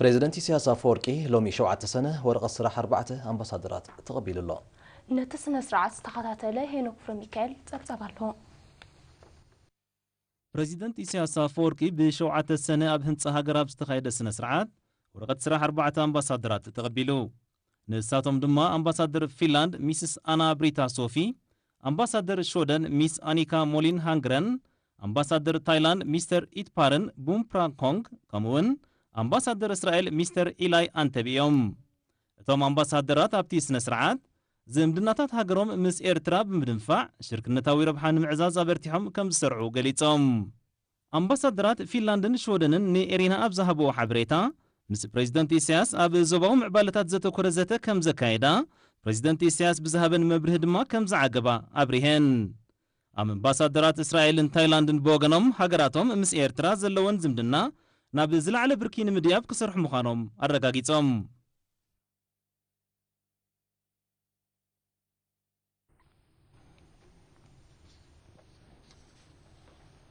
ፕሬዚደንት ኢሳያስ ኣፈወርቂ ሎሚ ሸውዓተ ሰነ ወረቐት ስራሕ ኣርባዕተ ኣምባሳደራት ተቐቢሉ ኣሎ። ነቲ ስነ ስርዓት ዝተኸታተለ ሄኖክ ፍረሚካኤል ጸብጸብ ኣለዎ። ፕሬዚደንት ኢሳያስ ኣፈወርቂ ብሸውዓተ ሰነ ኣብ ህንጻ ሃገር ኣብ ዝተኻየደ ስነ ስርዓት ወረቐት ስራሕ ኣርባዕተ ኣምባሳደራት ተቐቢሉ። ንሳቶም ድማ ኣምባሳደር ፊንላንድ ሚስስ ኣና ብሪታ ሶፊ፣ ኣምባሳደር ሽወደን ሚስ ኣኒካ ሞሊን ሃንግረን፣ ኣምባሳደር ታይላንድ ሚስተር ኢትፓርን ቡምፕራንኮንግ፣ ከምኡውን ኣምባሳደር እስራኤል ሚስተር ኢላይ ኣንተቢ እዮም። እቶም ኣምባሳደራት ኣብቲ ስነ ስርዓት ዝምድናታት ሃገሮም ምስ ኤርትራ ብምድንፋዕ ሽርክነታዊ ረብሓ ንምዕዛዝ ኣበርቲሖም ከም ዝሰርዑ ገሊጾም። ኣምባሳደራት ፊንላንድን ሽወደንን ንኤሪና ኣብ ዝሃብዎ ሓበሬታ፣ ምስ ፕሬዚደንት ኢሳያስ ኣብ ዞባዊ ምዕባለታት ዘተኮረ ዘተ ከም ዘካየዳ፣ ፕሬዚደንት ኢሳያስ ብዝሃበን መብርሂ ድማ ከም ዝዓገባ ኣብሪሀን። ኣምባሳደራት እስራኤልን ታይላንድን ብወገኖም፣ ሃገራቶም ምስ ኤርትራ ዘለወን ዝምድና ናብ ዝለዓለ ብርኪ ንምድያብ ክሰርሑ ምዃኖም ኣረጋጊጾም።